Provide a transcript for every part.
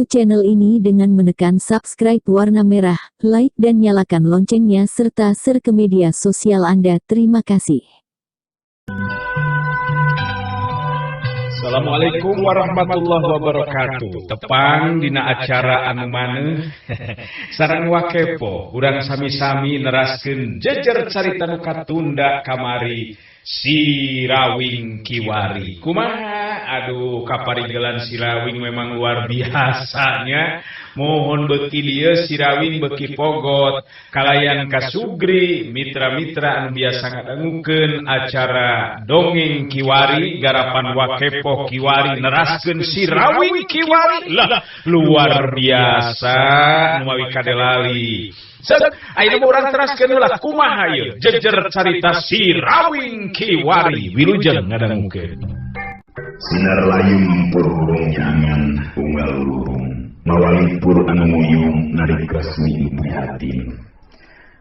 Bantu channel ini dengan menekan subscribe warna merah, like dan nyalakan loncengnya serta share ke media sosial Anda. Terima kasih. Assalamualaikum warahmatullahi wabarakatuh. Tepang dina acara anu maneuh sareng Wakepo, urang sami-sami neraskeun jejer carita nu katunda kamari, Sirawing Kiwari. Kumaha? Aduh, kaparigelan Sirawing memang luar biasanya. Mohon beuki dieu Sirawing beuki pogot kalayan kasugri mitra-mitra anu biasa ngadangukeun acara Dongeng Kiwari garapan Wakepo Kiwari, neraskeun Sirawing Kiwari lah, luar biasa nu mawi kadelali. Set, ayeuna urang teraskeun lah, kumaha ieu jejer carita Sirawing Kiwari. Wilujeng ngadangukeun. Sinar layung purhurung nyangan unggal lurung, mawalipur anu nguyung narik resmi prihatin,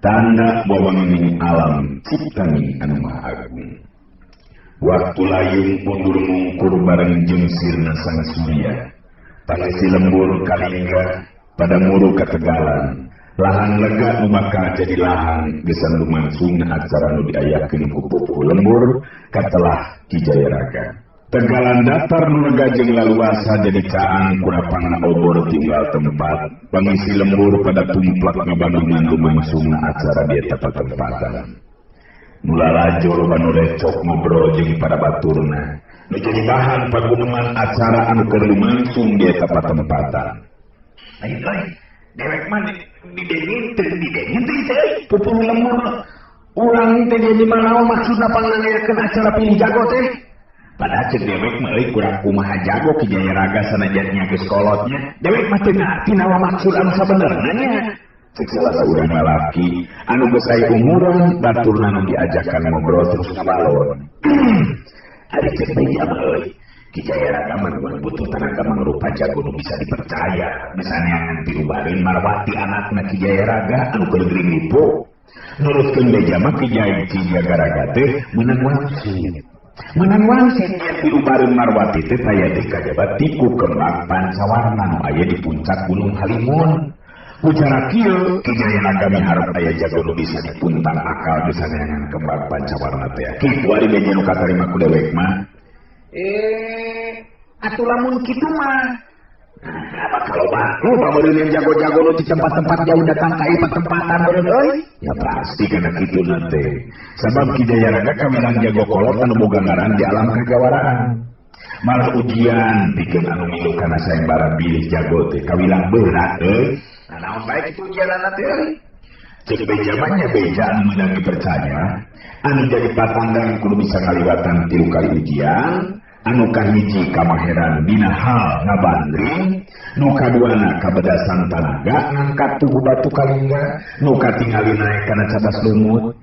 tanda wawangining alam ciptaning anu maha agung. Waktu layung mundur mungkur bareng jeung sirna sang surya, pangisi lembur kalingga pada muru kategalan lahan lega nu bakal jadi lahan gesan lumangsungna acara nu diayakeun ku pupuhu lembur katelah Ki Jayaraga. Tegalan datar nu lega jeung laluasa jadi caang kurapangna obor tinggal tempat. Pangisi lembur pada tumplak ngabandungan lumangsungna acara di eta patempatan. Nu lalajo loba nu recok ngobrol jeung para baturna nu jadi bahan paguneman acara anu keur lumangsung di eta patempatan. Ayo, euy, dewek mah didengin teu, didengin teu teh euy, pupuhu lembur. Urang teh jadi manaon maksudna pangangayakeun acara pilih jago teh? Padahal cek dewek mah euy, kurang kumaha jago Ki Jayaraga sanajan nya geus kolotnya. Dewek mah teu ngarti nawa maksud anu sabenerna nya. Cek salah saurang lalaki anu geus aya umuran, baturna nu diajakan ngobrol terus ngabalon. Ari cek beja mah euy, Ki Jayaraga mah butuh tenaga mangrupa jago nu bisa dipercaya. Misalnya piubareun Marwati anakna Ki Jayaraga anu keur gering lipu. Nurutkeun beja mah Ki Jayaraga teh meunang wangsit. Menang wangsit nya piubareun Marwati teh taya teh kajaba tiku kembang pancawarna nu aya di puncak Gunung Halimun. Ku cara kieu Ki Jayaraga miharep aya jago nu bisa dipuntang akal bisa neangan kembang pancawarna teh. Kitu ari beja nu katarima ku dewek mah. Atuh lamun kitu mah. Nah, apa kalau bah, loba meureun yang jago-jago nu di tempat-tempat jauh datang ka ieu patempatan meureun euy? Ya pasti kana kitu na teh. Sabab Ki Jayaraga kamerang jago kolot anu boga ngaran di alam kagawaraan. Malah ujian pikeun anu milu kana sayembara bilih jago teh kawilang berat euy. Nah, naon bae kitu ujianna teh euy? Cek beja mah nya beja anu meunang dipercaya, anu jadi patandang kudu bisa ngaliwatan 3 kali ujian. Anu kahiji kamaheran dina hal ngabandring, nu kaduana kabedasan tanaga ngangkat tugu batu kalingga, nu katingali naek kana cadas lumut.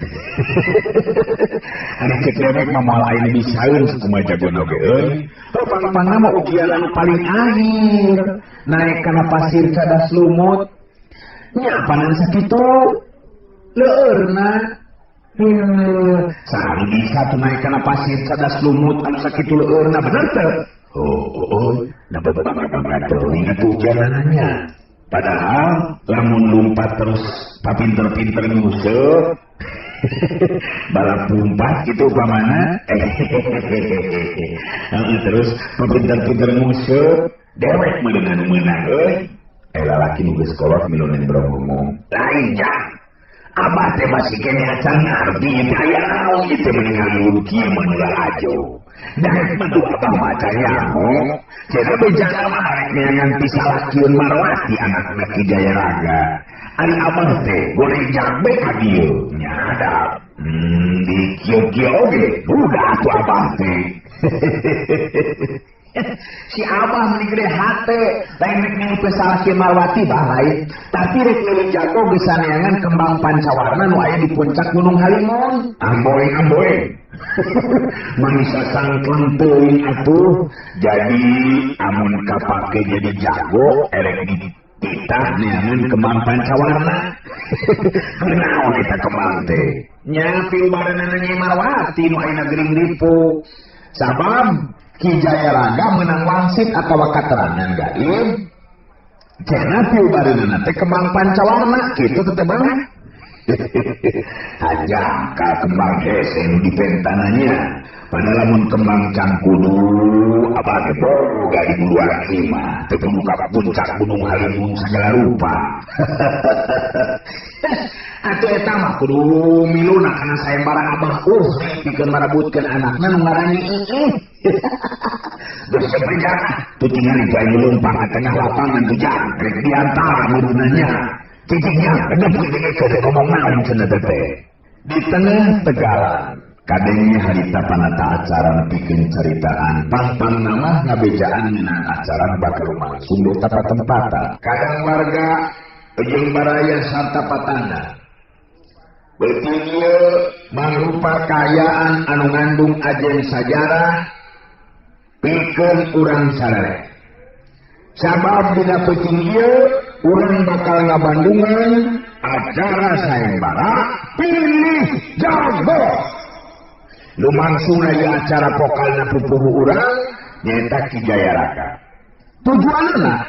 Ari cek dewek mah moal aya bisaeun sakumaha jagona oge euy. Pang-pangna mah ujian anu paling akhir, naek kana pasir cadas lumut. Nya panan sakitu leueurna. Saha bisa tuh naik kana pasir cadas lumut anu sakitu leueurna, bener teu? Oh, dapat bangga-bangga teuing atuh jalanannya. Padahal lamun lumpat terus papinter-pinter nyuseup balap lumpat gitu pamana. Terus papinter-pinter nguseup dewek mah dengan meunang euy. Lalaki nu geus kolot milu nembrong ngomong. Lain jang. Abah teh masih kene acan ngarti teh aya naon ieu teh mendingan ngurut kieu mah nu lalajo. Daek mah tuh abah mah acan nyaho. Cenah beja mah arek neangan pisalakieun Marwati anakna Ki Jayaraga. Ari abah teh goreng jambe ka dieu. Nyadap. Di kieu-kieu oge budak atuh abah teh. Si abah meni gede hate, lain rek milu pisalakieun Marwati bah lain, tapi rek milu jago geus saneangan kembang pancawarna nu aya di puncak Gunung Halimun. Amboy amboy. Manisa sangkleng teuing atuh. Jadi amun kapake jadi jago erek dititah neangan kembang pancawarna. Kunaon eta kembang teh? Nya piubareunana Nyi Marwati nu ayeuna gering ripu. Sabab Ki Jayaraga menang wangsit atawa katerangan gaib. Cenah piubareunana teh kembang pancawarna kitu teh Bang. Hajang ka kembang hese nu dipentananya. Padahal lamun kembang cangkudu apa ge boga di buluan imah teu kudu ka puncak Gunung Halimun sagala rupa. Atuh eta mah kudu miluna kana sayembara abah pikeun marebutkeun anakna nu ngaran Iih. Geus sampe tuh tingali bae leumpang ka tengah lapangan tuh jangkrik di antara murunanya. Cicingnya bedep gede ngomong naon cenah teh. Di tengah tegalan kadenge harita panata acara nepikeun caritaan pang-pang nama ngabejaan ngeunaan acara bakal lumangsung di tempat-tempatan. Kadang warga jeung baraya sarta patanda. Beuting ieu mangrupa kaayaan anu ngandung ajen sajarah pikeun urang sarere. Sabab dina peuting ieu urang bakal ngabandungan acara sayembara pilih jago. Lumangsung ieu acara pokalna pupuhu urang nyaeta Ki Jayaraka. Tujuanna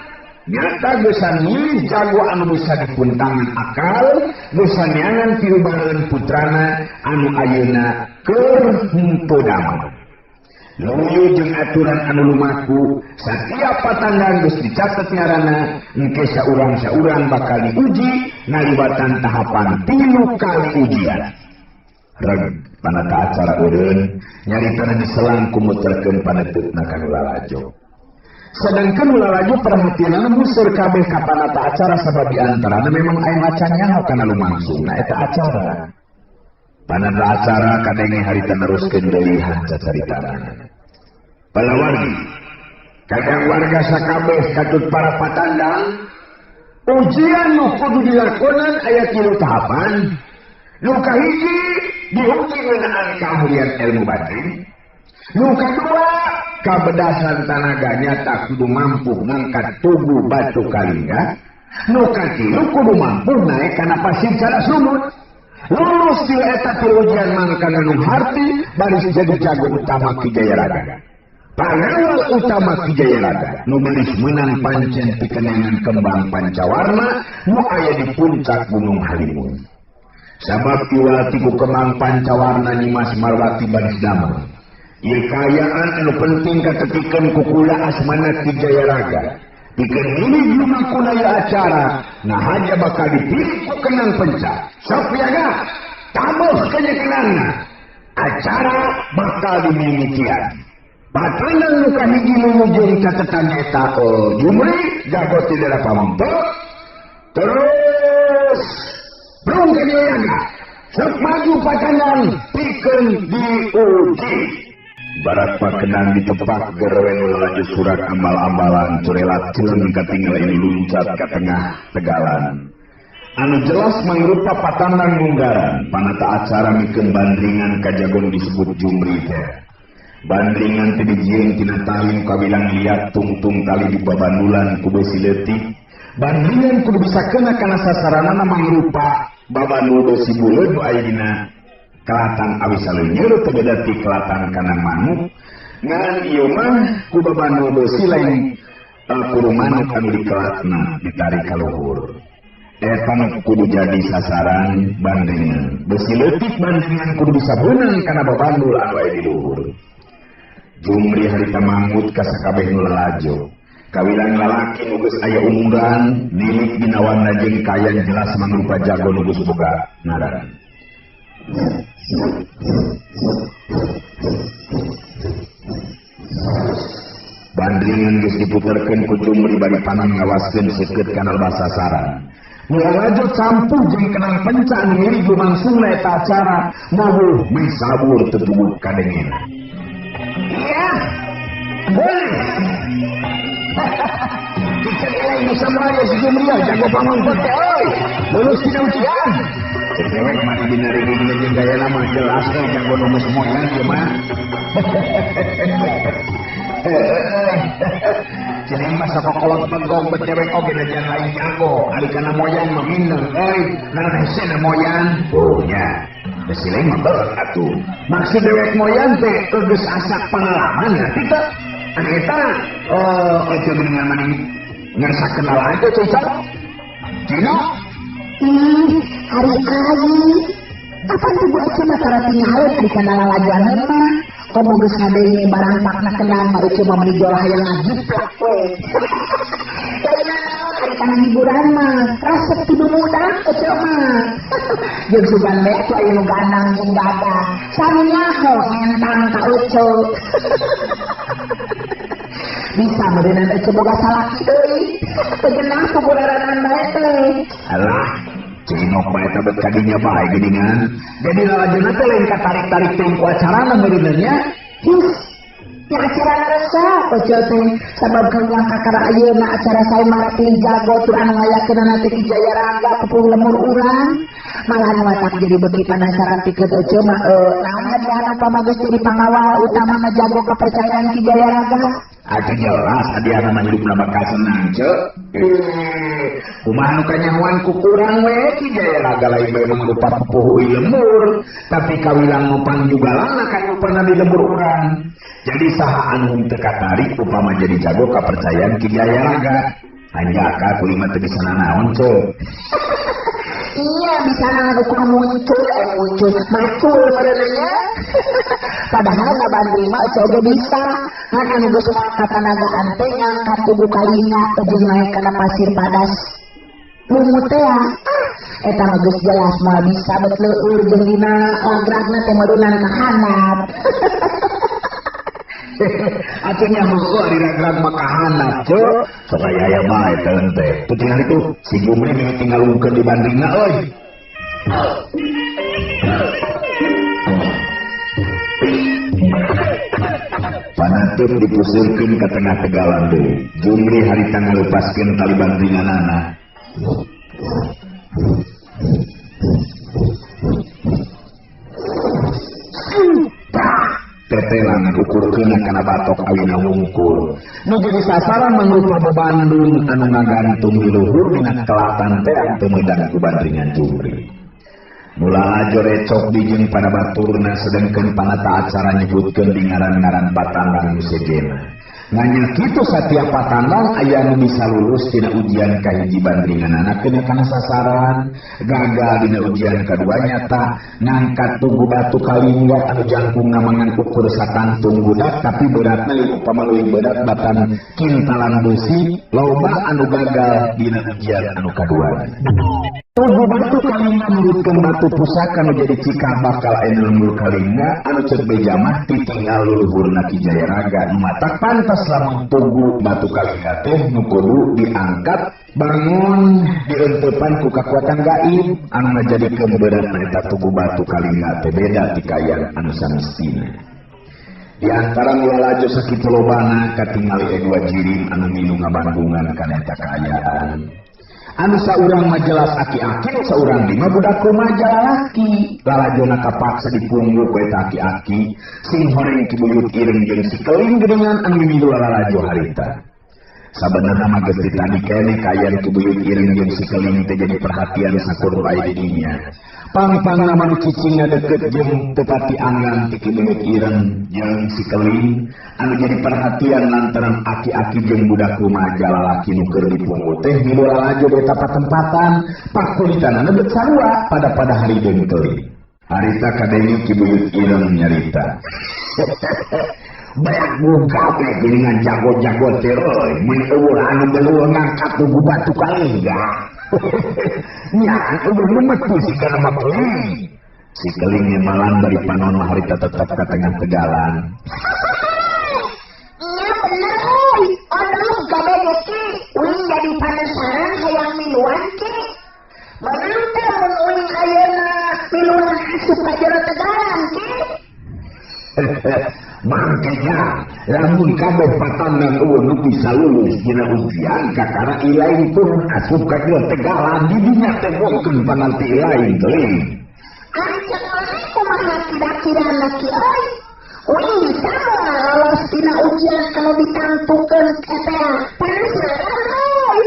nyata geus milih jago anu bisa dipuntangan akal, geus neangan piubareun putrana anu ayeuna keur henteu damang. Luyu jeung aturan anu lumaku, satiap patandang geus dicatet ngaranna, engke saurang-saurang bakal diuji ngaliwatan tahapan 3 kali ujian. Reg panata acara eureun nyaritana diselang ku muterkeun paneuteup ka nu lalajo. Sedangkan nu lalajo perhatianana museur kabeh ka panata acara sabab di antarana memang aya macan nyaho kana lumangsungna eta acara. Panata acara kadenge harita neruskeun deui cacaritana. Palawargi kadang warga sakabeh katut para patandang ujian nu kudu dilakonan aya 3 tahapan. Nu kahiji diuji ngeunaan keahlian ilmu batin. Nu kadua kabedasan tanaga nyata kudu mampu ngangkat tugu batu kalingga. Nu katilu kudu mampu naik kana pasir cara sumut. Lulus di eta ujian mangkana nu harti baris jadi jago utama Ki Jayaraga. Pangawal utama Ki Jayaraga nu melis meunang pancen pikenangan kembang pancawarna nu aya di puncak Gunung Halimun. Sabab iwati ku kembang pancawarna Nyimas Marwati baris damang. Ieu kaayaan anu penting katetikeun ku kula asmana Ki Jayaraga. Pikeun milih lumakuna ieu acara, nah haja bakal dipilih ku kenang penca. Sok piaga, tabuh kanya kenangna. Acara bakal dimimitian. Patandang nu kahiji nu jeung catetan eta Jumri jago ti daerah Pamengpeuk. Terus brung ka Jayaraga. Sok maju patandang pikeun diuji. Barat pakenang ditepak gerwen laju surat ambal-ambalan curelat celeng katinggal ini luncat ke tengah tegalan. Anu jelas mangrupa patandang munggaran panata acara mikeun bandringan kajagon disebut Jumri teh. Bandringan teh dijieun tina talim kawilang liat tungtung tali di babandulan ku besi leutik. Bandringan kudu bisa kena kana sasaranana mangrupa babandul besi buleud nu aya dina kelatan awi saleunyeut teu beda ti kelatan kana manuk. Ngan ieu mah ku babandul besi lain kudu manuk anu dikelatna ditarik ka luhur. Eta nu kudu jadi sasaran bandringan. Besi leutik bandringan kudu bisa beunang kana babandul anu aya di luhur. Jumri harita mangut ka sakabeh nu lalajo. Kawilang lalaki nu geus aya umuran, nilik dina warna jeung kayan jelas mangrupa jago nu geus boga ngaran. Bandringan geus diputerkeun ku Jumri bari panan ngawaskeun seukeut kana lebah sasaran. Nu lalajo campuh jeung kenang penca anu milik lumangsungna eta acara, moho meh sabur teu tubuh kadengena. Iya. Boleh. Dicek eleng bisa mulai si Jumri jago pamangkot teh euy. Lulus dina ujian. Cewek mah dina rigina jeung gaya nama jelas euy jago nu geus moyan ieu mah. Cenah mah sakokolot pegong becewek oge da jangan lain jago. Ari kana moyan mah mineng euy. Naon hesena moyan? Oh nya. Besi lain mah belet atuh. Maksud dewek moyan teh geus asak pengalaman ngerti teu? Anu eta aja geuningan maneh Ngerasa kenal aja Cicok. Cino? Ih, hari ayi. Apa tuh bu Ece mah tara tinggal ari kana lalajoan mah. Komo geus ngadenge barang pakna kenal mah Ece mah meuni jolah hayang ngajiplak we. Lain naon ari kana hiburan mah, resep ti budak Ece mah. Jeung sugan we atuh aya nu gandang jeung gagang. Sami nyaho entang ka Ece. Bisa meureunnan Ece boga salaki deui. Teu genah pugularanan bae teh. Alah, Cinok bae teh bet kadinya bae geuningan. Jadi lalajona teh lain katarik-tarik teh ku acarana meureunna nya. His, nya acarana resep Ece teh sabab kawilang kakara ayeuna acara sae pilih jago tur anu ngayakeunana teh Ki Jaya Rangga tepung lemur urang. Malah nu matak jadi beuki panasaran pikeun Ece mah naon hadiahna upama geus jadi pangawal utama mah jago kepercayaan Ki Jaya Rangga. Atuh jelas hadiahna mah hidupna bakal senang ce. Kumaha nu kanyahoan ku kurang we Ki Jaya Rangga lain bae mangrupa pupuhu lemur, tapi kawilang ngopang jugalana kan pernah di lembur urang. Jadi saha anu teu katarik upama jadi jago kapercayaan Ki Jaya Rangga. Hanjaka kulima teu bisa nanaon ce. Iya bisa ukur muncul muncul macul mereunanya. Padahal ngabandri mah Ece oge bisa. Ngan anu geus katanagaan teh ngangkat tubuh kalinga jeung naek kana pasir padas. Lumut teh eta mah geus jelas moal bisa bet leueur jeung dina lagragna teh meureunnan ka handap. Atuh nya heueuh ari ragrag mah ka handap ce. Sok aya bae teh teh. Teu tinggal itu si Jumri mimiti ngalungkeun di bandingna euy. Panatun dipusurkeun ka tengah tegalan deui. Jumri harita ngalupaskeun tali bandinganana. Tetelan ukurkeun kana batok awina wungkul. Nu jadi sasaran mangrupa bebandung anu ngagantung di luhur dina kelatan teh teu meudang ku bandringan Jumri. Mula lalajo recok dijeng pada baturna sedengkeun panata acara nyebutkeun di ngaran-ngaran patandang nu sejenna. Nanya kitu satiap patandang aya nu bisa lulus dina ujian kahiji bandringanana kena kana sasaran, gagal dina ujian kadua nyata ngangkat tugu batu kalingga anu jangkungna mangan ukur satantung budak tapi beratna upama leuwih berat batan kintalan besi loba anu gagal dina ujian anu kadua. Tugu batu kalingga nurutkeun batu pusaka nu jadi cikal bakal aya lembur kalingga anu ceuk beja mah titinggal luluhurna Ki Jaya Rangga nu matak pantas lamun tugu batu kalingga teh nu kudu diangkat bangun dienteupan ku kakuatan gaib anu ngajadikeun beratna eta tugu batu kalingga teh beda ti kayan anu samestina. Di antara nu lalajo sakitu lobana katingali aya dua jirim anu milu ngabandungan kana eta kaayaan. Anu saurang mah jelas aki-aki, nu saurang di mah budak rumaja lalaki. Lalajona kapaksa dipunggu ku eta aki-aki, sing horeng Ki Buyut Ireng jeung si Keling geuningan anu milu lalajo harita. Sabenerna mah geus ditadi keneh kaayaan Ki Buyut Ireng jeung si Keling teh jadi perhatian sakur nu aya di dinya. Pang-pangna mah nu cicingna deukeut jeung teu pati anggang ti Ki Buyut Ireng jeung si Keling anu jadi perhatian lantaran aki-aki jeung budak rumaja lalaki nu keur dipunggu teh milu lalajo beta patempatan pakulitanana bet sarua pada hari deung keling. Harita kadenge Ki Buyut Ireng nyarita. Banyak buka teh geuningan jago-jago teh euy mun eueuh anu beleuh ngangkat tugu batu kalingga. Nya eueuh nu metu si kana mah keling. Si Keling malang bari panon mah harita tetep ka tengah tegalan. Nya bener euy, odong kabeh ge ki, uing jadi panasaran hayang miluan ki. Meunang teh mun uing ayeuna miluan asup ka jero tegalan ki. Mangkanya lamun kabeh patandang eueuh nu bisa lulus dina ujian kakara ilain turun asup ka jero tegalan di dinya teh bongkeun pananti ilain teuing. Ari cek maneh kumaha kira-kirana ki euy? Uing bisa moal lolos tina ujian kalau ditangtukeun eta panasaran euy.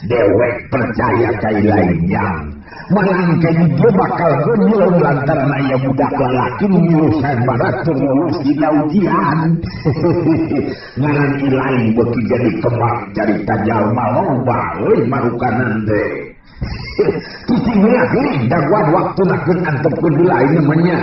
Dewek percaya ka ilain yang. Malangke dia bakal geuleuh lantaran aya budak lalaki nu milu sayembara tur lulus dina ujian. Ngaran Ilai beuki jadi kembang carita jalma loba euy marukanan teh. Cicing heula geuning daguan waktuna keun antepkeun heula ieu mah nya.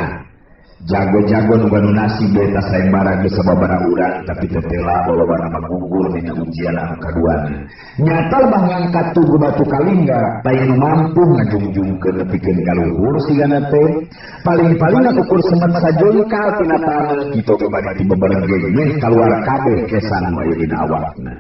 Jago-jago nu ganu nasib eta sayembara geus sababaraha urang tapi teu tela balobana mah gugur dina ujian anu kaduana. Nyata lebah ngangkat tugu batu kalingga taya nu mampu ngajungjungkeun nepikeun ka luhur sigana teh. Paling-paling ukur semet sajongkal tina taneuh kitu ge bade dibebereng ge kaluar kabeh kesan nu aya dina awakna.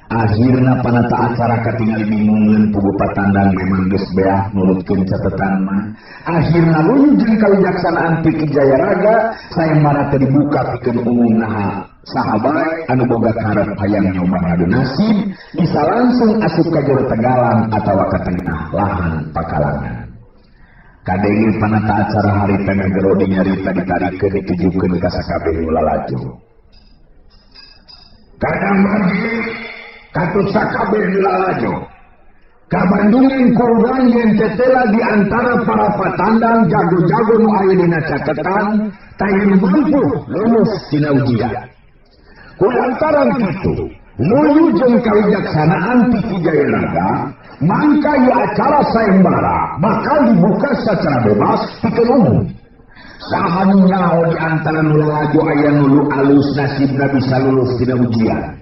Akhirna panata acara katingali bingungeun pugu patandang memang geus beah nurutkeun catetan mah. Akhirna luyu jeung kawijaksanaan ti Ki Jayaraga sayembara teh dibuka pikeun umum naha saha bae anu boga karep hayang nyoba ngadu nasib bisa langsung asup ka jero tegalan atawa ka tengah lahan pakalangan. Kadenge panata acara harita ngagero dinyarita ditarikeun ditujukeun ka sakabeh nu lalajo. Kadang margi katut sakabeh nu lalajo. Kabandungan kurang yen tetela di antara para patandang jago-jago nu aya dina catetan taya nu mampu lulus dina ujian. Kulantaran kitu, luyu jeung kawijaksanaan ti Ki Jayaraga, mangka ieu acara sayembara bakal dibuka secara bebas pikeun umum. Saha nu nyaho di antara nu lalajo aya nu alus nasibna bisa lulus dina ujian.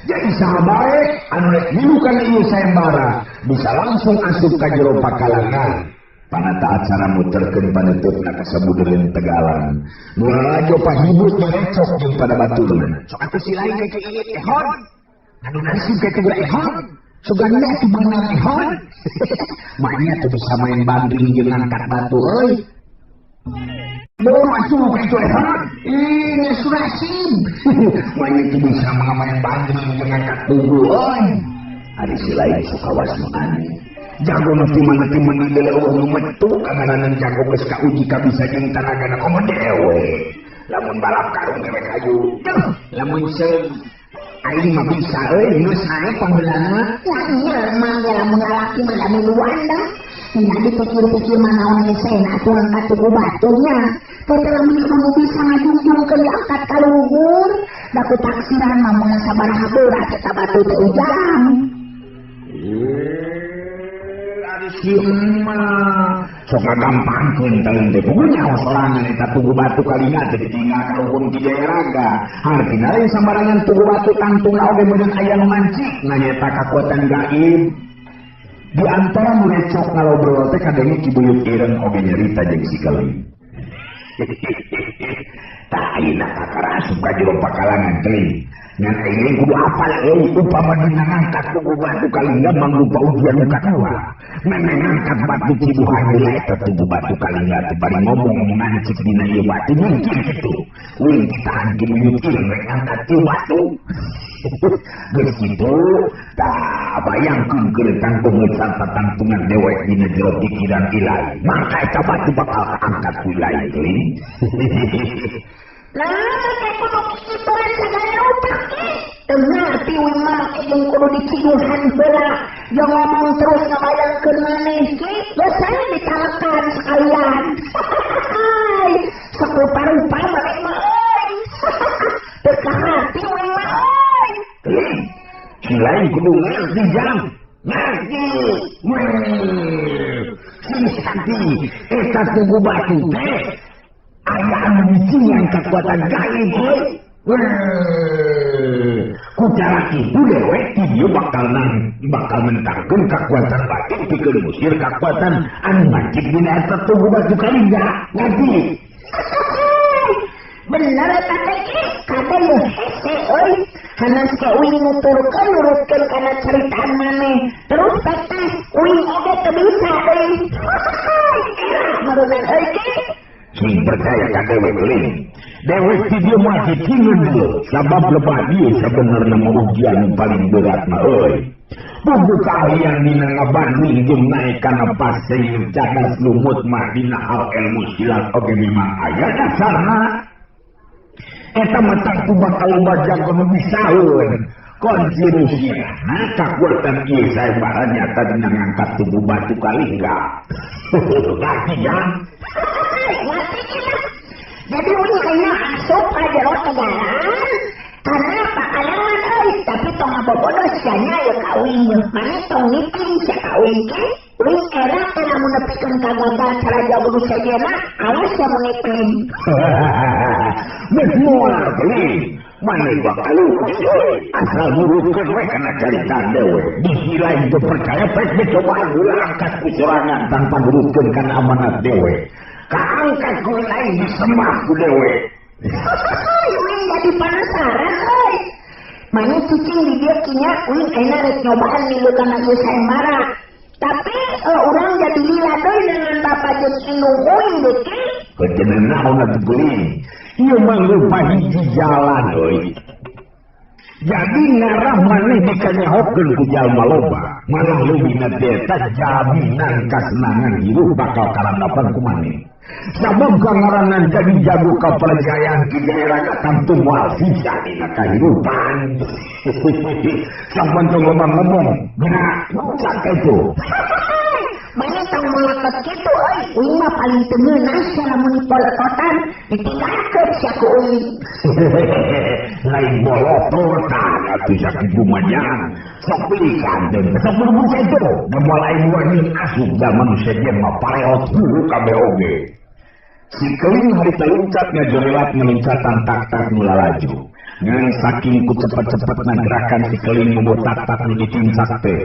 Jadi saha bae anu rek milu kana ieu sayembara bisa langsung asup ka jero pakalangan. Panata acara muterkeun panutupna ka sabudereun tegalan. Nu lalajo pahibut nyarecok jeung pada baturna. Sok atuh si lain ka ieu ehon. Anu nasib ka teu ehon. Sugana atuh beunang ehon. Maknya tuh bisa main bandring jeung ngangkat batu euy. Boro atuh ka itu ehon. Ih, surasib. Maknya tuh bisa main bandring jeung ngangkat tubuh euy. Ari si lain suka wasmu aneh. Jago nu ti mana ti mana deuleuh nu metu kangaranan jago geus kauji kabisa jeung tanagana komo dewe. Lamun balap karung dewe kayu. Lamun seung aing mah bisa euy geus sae pangheulana. Ya iya mah ge lamun lalaki mah da miluan dah. Nya dipikir-pikir mah naon hesena atuh angkat tubuh batunya. Teh lamun kamu bisa ngajungjungkeun diangkat ka luhur, da ku taksiran mah moal sabaraha berat eta batu teh ujang. Si emak sok ngagampangkeun teuing teh puguh nyaho sorangan eta tugu batu kalina teh ditinggal ka luhur Ki Jayaraga. Hartina lain sambarangan tugu batu tangtungna oge meureun aya nu mancik nyaeta kakuatan gaib. Di antara nu recok ngalobrol teh kadenge Ki Buyut Ireng oge nyarita jeung si Keling. Tah ayeuna kakara asup ka jero pakalangan Keling. Ngan aing kudu apal euy upama dina ngangkat tugu batu kalingga mangrupa ujian nu kadua. Memang ngangkat batu cibuhan heula eta tugu batu kalingga teh bari ngomong ngancik dina ieu batu mungkin kitu. Uing ditahan Ki Buyut Ireng rek ngangkat ieu batu. Geus kitu tah bayangkeun keur tangtungan tangtungan dewek dina jero pikiran Ilai. Mangka eta batu bakal kaangkat ku Ilai teuing. Lah teh kudu kituan sagala rupa ki. Teu ngarti uing mah make jeung kudu diciduhan heula. Jeung ngomong terus ngabayangkeun maneh ki, geus saya ditalekan sekalian. Sok rupa-rupa maneh mah euy. Teu kaharti uing mah euy. Si lain kudu ngarti jang. Ngarti. Si sakti eta tugu batu teh. Aya anu bicingan kekuatan gaib euy. Ku cara kitu dewek ti dieu bakal bakal mentangkeun kakuatan batin pikeun musir kakuatan anu mancik dina eta tugu batu kalingga. Ngarti? Bener eta teh ki, kade nu hese euy. Hanas ke uing nuturkeun nurutkeun kana caritaan maneh. Terus teteh uing oge teu bisa euy. Marunan euy ki. Sing percaya ka dewek euy. Dewek ti dieu mah ditingeun deui sabab lebah dieu sabenerna mah ujian nu paling berat mah euy. Buku keahlian dina ngabanding jeung naek kana pasir cadas lumut mah dina hal ilmu silat oge memang aya dasarna. Eta mah tangtu bakal loba jago nu bisaeun. Kunci rusina kakuatan ieu sayembara nyata dina ngangkat tubuh batu kalingga. Ngerti kan? Ngerti kita. Jadi uing ayeuna asup ka jero tegalan karena pakalangan euy, tapi tong ngabobodo sia nya ieu ka uing. Mane tong ngiting sia ka uing ke? Uing era teh lamun nepikeun ka gagal cara jago nu sejenna, awas sia mun ngiting. Geus moal beli. Mane bakal euy, asal nurutkeun we kana carita dewe. Bisi lain teu percaya pek dicobaan heula angkat ku sorangan tanpa nurutkeun kana amanat dewe. Kaangkat ku lain disembah ku dewe. Uing jadi penasaran euy. Mane cicing di dieu kinya uing ayeuna rek nyobaan milu kana ieu sayembara. Tapi urang jadi lila deui dengan bapa jeung indung uing deui ke. Heuteun naon atuh geuning. Ieu mah rupa hiji jalan euy. Jadi ngarah maneh dikanyahokeun ku jalma loba, malah leuwihna teh eta jaminan kasenangan hirup bakal karandapan ku maneh. Sabab kangaranan jadi jago kapercayaan ki daerah tantu moal sisa dina kahirupan. Sampun tong loba ngomong, geura rusak itu. Mana tong meletot kitu euy, uing mah paling teu ngeunah sia lamun dipolototan, ditinggalkeun sia ku uing. Lain bolototan atuh sakitu mah jang. Sok pilih kanten, sok berbuka itu. Da moal lain wani asup da manusia jeung mah pareot hulu kabeh oge. Si keling harita luncat ngajorelat ngeluncatan tak-tak nu lalaju. Ngan saking ku cepet-cepetna gerakan si keling membawa tak-tak nu ditincak teh.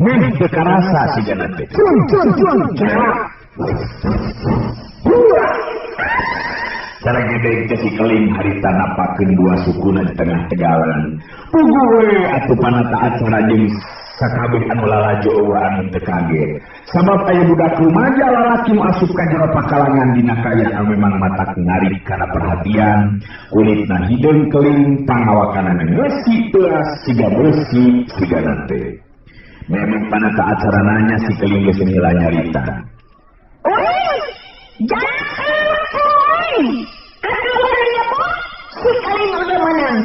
Meh teu karasa sigana teh. Cun cun cun cerak. Cara gedeg teh si keling harita napakeun dua sukuna di tengah tegalan. Puguh we atuh panata acara jeung sakabeh anu lalajo eueuh anu teu kaget. Sabab aya budak rumaja lalaki nu asup ka jero pakalangan dina kaayaan anu memang matak narik kana perhatian, kulitna hideung keling, pangawakanana ngeusi teuas siga beusi sigana teh. Memang panata acara nanya si keling geus heula nyarita. Uing, jangan uing. Anu nyebut si keling udah menang.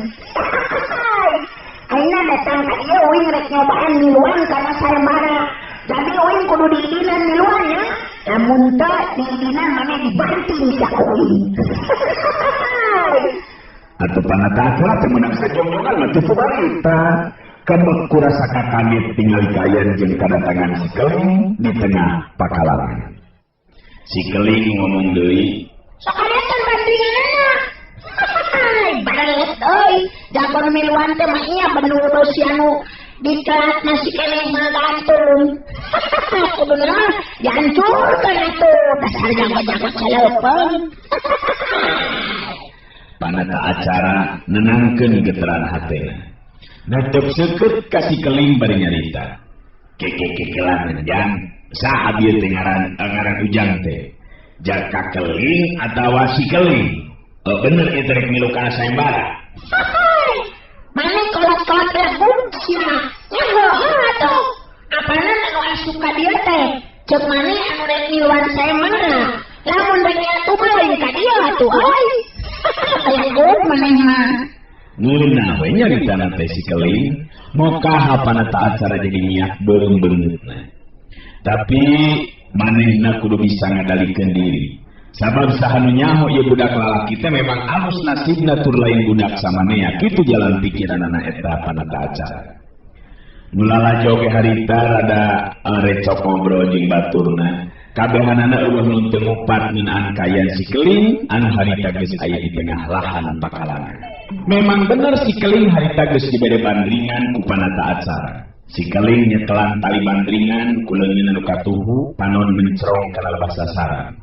Aina datang ka ieu uing rek nyobaan miluan kana sayembara. Jadi uing kudu diidinan miluan ya. Lamun teu diidinan maneh dibanting sia ku uing. Atuh panata acara teh meunang sajongjongan mah teu barita. Kebek kurasa kaget tingali kaayaan jeung kadatangan si keling di tengah pakalangan. Si keling ngomong deui, sok adakan bandinganna. Barelet euy, jago miluan teh mah iya benul beusi anu dikelat masih keneh mah gantung. Kuduna dihancurkeun atuh dasar jago-jago caleupeng. Panata acara nenangkeun getaran hatena. Netep seukeut ka si keling bari nyarita. Kekekekelan jang, saha bieu teh ngaran ujang teh? Jaka keling atawa si keling? Oh, bener ieu teh rek milu kana sayembara. Mane kolot-kolot lagung sia. Nyaho atuh. Apanan anu asup ka dieu teh? Ceuk mane anu rek miluan sayembara. Lamun rek nyatu mah lain ka dieu atuh euy. Lagung maneh mah. Ngeunah we nyaritana teh si keling, mokaha panata acara jadi miak beureum beungeutna. Tapi manehna kudu bisa ngadalikeun diri. Sabab saha nu nyaho ieu budak lalaki teh memang alus nasibna tur lain budak samanea, kitu jalan pikiranana eta panata acara. Nu lalajo ge harita rada recok ngobrol jeung baturna. Kabehanana eueuh nu teu ngupat ngeunaan kaayaan si keling anu harita geus aya di tengah lahan pakalangan. Memang bener si keling harita geus dibere bandringan ku panata acara. Si keling nyekelan tali bandringan ku leungeun anu katuhu, panon mencrong kana lebah sasaran.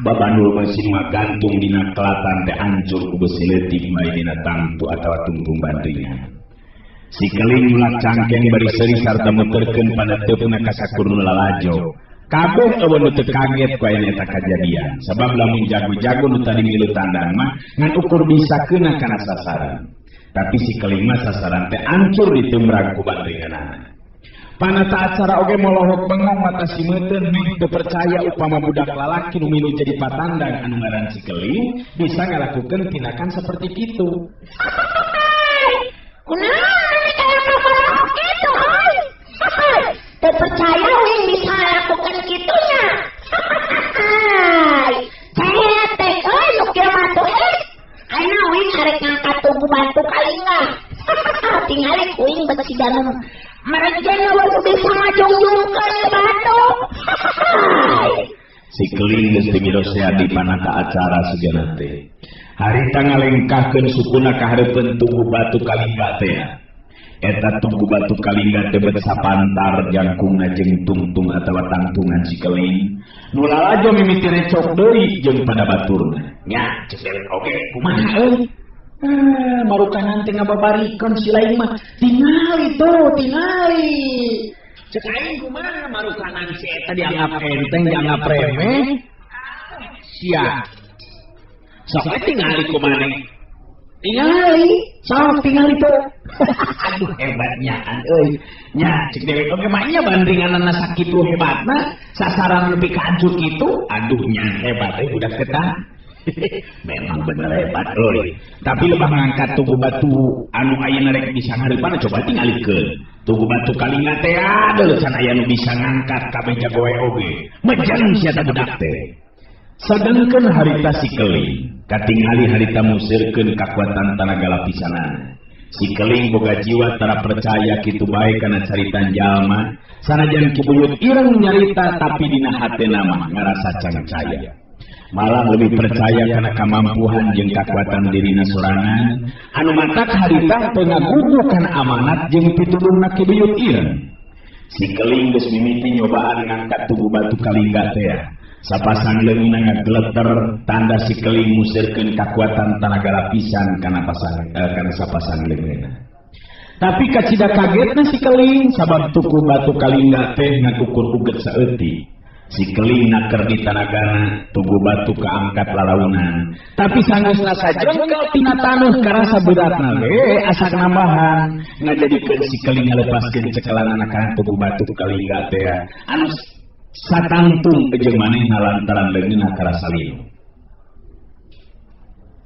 Babanul mesin mah gantung dina kelatan teh ancur ku besi leutik bae dina tangtu atawa tungtung bandringan. Si keling nyulak cangkeng bari seuri sarta muterkeun paneuteupeuna ka sakur nu lalajo. Kabeh eueuh nu teu kaget ku aya eta kajadian. Sabab lamun jago-jago nu tadi milu tandang mah ngan ukur bisa keuna kana sasaran. Tapi si keling mah sasaran teh ancur ditumrag ku bandringanana. Panata acara oge molohok bengong mata si meuteun meh teu percaya upama budak lalaki nu milu jadi patandang anu ngaran si keling bisa ngalakukeun tindakan seperti kitu. Kunaon kana molohok kitu heuy? Teu percaya wing bisa ngalakukeun kitunya. Cetek euy nu kieu mah tuh euy. Ayeuna wing arek ngangkat tubuh batu kalingga. Tingali kuing besi danum. Mereka baru bisa ngajungjungkeun batu. Si keling geus teu di panata acara sigana teh. Harita ngalengkahkeun sukuna ka hareupeun tugu batu kalingga teh. Eta tugu batu kalingga teh bet sapantar jangkungna jeung tungtung atawa tangtungan si keling. Nu lalajo mimiti recok deui jeung pada baturna. Nya ceuk dewek oge kumaha euy? Marukanan teh ngababarikeun si lain mah tingali tuh tingali. Cek aing kumaha marukanan si eta dianggap enteng dianggap remeh. Sia. Sok tingali kumaha. Tingali, sok tingali tuh. Aduh hebatnya euy. Nya cek dewek oge mah nya bandringanana sakitu hebatna, sasaran lebih kahancur kitu, aduh nya hebat euy budak eta. Memang bener hebat euy. Tapi lebah ngangkat tugu batu anu ayeuna rek bisa ngareupana coba tingalikeun. Tugu batu kalingga teh aduh can aya nu bisa ngangkat kabeh jago we oge. Mejeng sia ta budak teh. Sadengkeun harita si keling, katingali harita musirkeun kakuatan tanaga lapisanana. Si keling boga jiwa tara percaya kitu bae kana caritan jalma, sanajan Ki Buyut Ireng nyarita tapi dina hatena mah ngarasa cangcaya. Malah lebih percaya karena kemampuan jeung kekuatan dirina sorangan anu matak harita teu ngaguguh kana amanat jeung pitulungna Ki Buyut Ireng. Si keling geus mimiti nyobaan ngangkat tugu batu kalingga teh. Sapasang leungeunna ngageleter tanda si keling musirkeun kakuatan tanaga lapisan kana pasang kana sapasang leungeunna. Tapi kacida kagetna si keling sabab tugu batu kalingga teh ngan ukur uget saeutik. Si keling naker di tanagana, tugu batu kaangkat lalaunan. Tapi sanggeusna sajengkel tina taneuh karasa beratna we asa nambahan. Ngajadikeun si keling ngalepaskeun cekelanana kana tugu batu kalingga teh. Anu satangtung jeung manehna lantaran leungeunna karasa linu.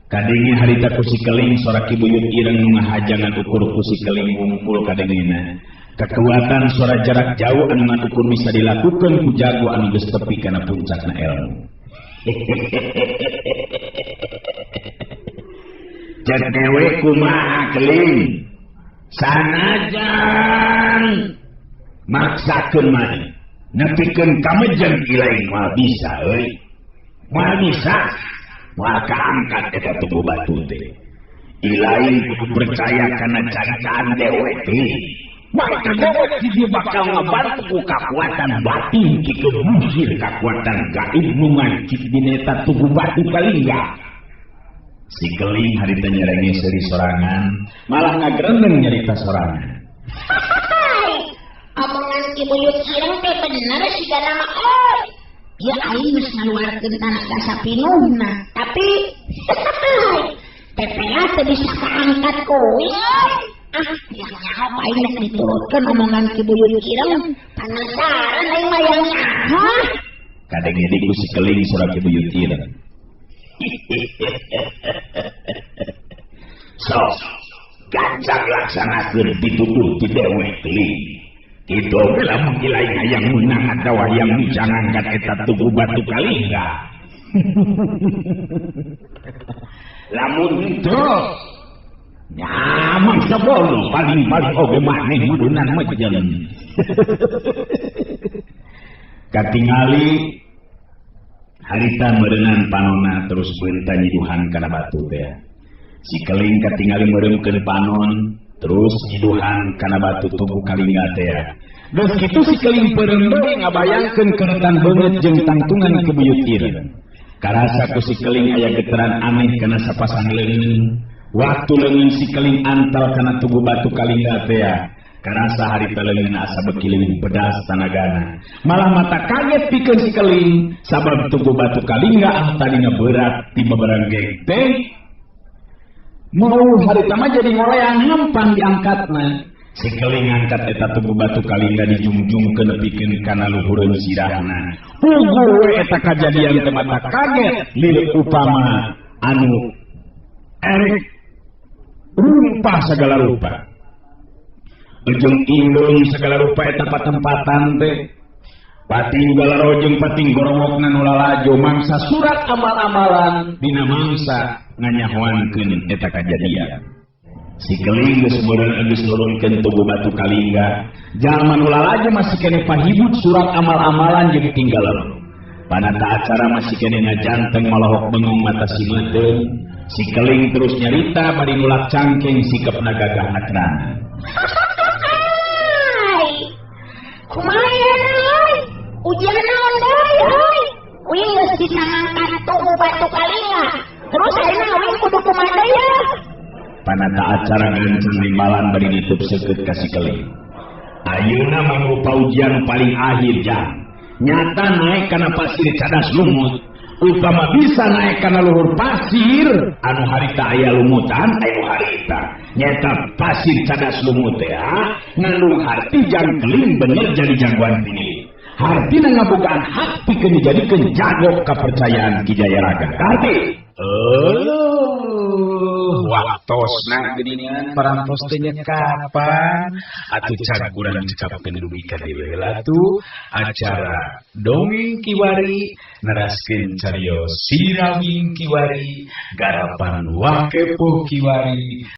Kadenge harita ku si keling sora Ki Buyut Ireng nu ngahajangan ukur ku si keling wungkul kadengena. Kekuatan suara jarak jauh anu ukur bisa dilakukan ku jago anu geus tepi kana puncakna ilmu. Cek dewe kumaha keling sanajan maksakeun maneh nepikeun ka mejeng ilaing moal bisa euy. Moal bisa moal kaangkat eta tubuh batu teh. Ilaing kudu percaya kana cacaan dewe teh. Maka dewek dia bakal ngebantu ku kakuatan batin kitu musir kakuatan gaib nu ngancik dina eta tugu batu kalingga. Si keling harita nyerenge seuri sorangan, malah ngagrendeng nyarita sorangan. Omongan Ki Buyut Ireng teh bener sigana mah euy. Ieu aing geus ngaluarkeun tanaga sapinuhna, tapi TPA teu bisa kaangkat kuing. Ah, yang nyaho aing rek diturutkeun omongan Ki Buyut Ireng. Penasaran aing mah yang nyaho. Kadenge deui ku si keling sora Ki Buyut Ireng. Sok, gancang laksanakeun pituduh ti dewe keling. Kitu oge lamun ilaing hayang meunang atawa hayang bisa ngangkat eta tugu batu kalingga. Lamun henteu nyaman sebolu paling-paling oge maneh meureunnan mejen. Katingali harita meureunan panonna terus beunta nyiduhan kana batu teh. Si keling katingali meureumkeun panon terus nyiduhan kana batu tugu kalingga teh. Geus kitu si keling peureum deui ngabayangkeun keretan beungeut jeung tangtungan Ki Buyut Ireng. Karasa ku si keling aya getaran aneh kana sapasang leungeun. Waktu leungeun si Keling antal kana tugu batu Kalingga teh karasa harita leungeun asa beuki leuwih pedas tanagana. Malah mata kaget pikeun si Keling sabab tugu batu Kalingga anu tadina berat ti babarang geng teh mau harita mah jadi ngoleang hampang diangkatna. Si Keling angkat eta tugu batu Kalingga dijungjungkeun nepikeun kana luhureun sirahna. Puguh we eta kajadian teh mata kaget lieur upama anu erek rumpah segala rupa. Ujung indung segala rupa eta patempatan teh. Pating galarojeng pating gorowokna nu lalajo mangsa surat amal-amalan dina mangsa nganyahoankeun eta kajadian. Si Keling geus meureun geus nurunkeun tugu batu Kalingga. Jalma nu lalajo masih keneh pahibut surat amal-amalan jeung tinggal. Panata acara masih keneh ngajanteng malohok bengong mata si meuteung. Si Keling terus nyarita bari nulak cangkeng sikapna gagah akrana. Kumaha euy? Ujian naon deui euy? Uing geus bisa ngangkat tugu batu Kalingga. Terus ayeuna uing kudu kumaha deui ya? Panata acara gancang limbalan bari ditutup seukeut ka si Keling. Ayeuna mangrupa ujian paling akhir jang. Nyata naik kana pasir cadas lumut. Upama bisa naik kana luhur pasir anu harita aya lumutan anu harita nyata pasir cadas lumut teh ngandung harti jang Keling bener jadi jagoan pinili. Hartina ngabogaan hak pikeun dijadikeun jago kapercayaan Ki Jayaraga. Harti waktosna geuningan parantos teh nya kapan atuh can kurang cekapkeun dugi ka dieu heula tuh acara dongeng kiwari neraskeun carios Sirawing kiwari garapan Wakepo kiwari.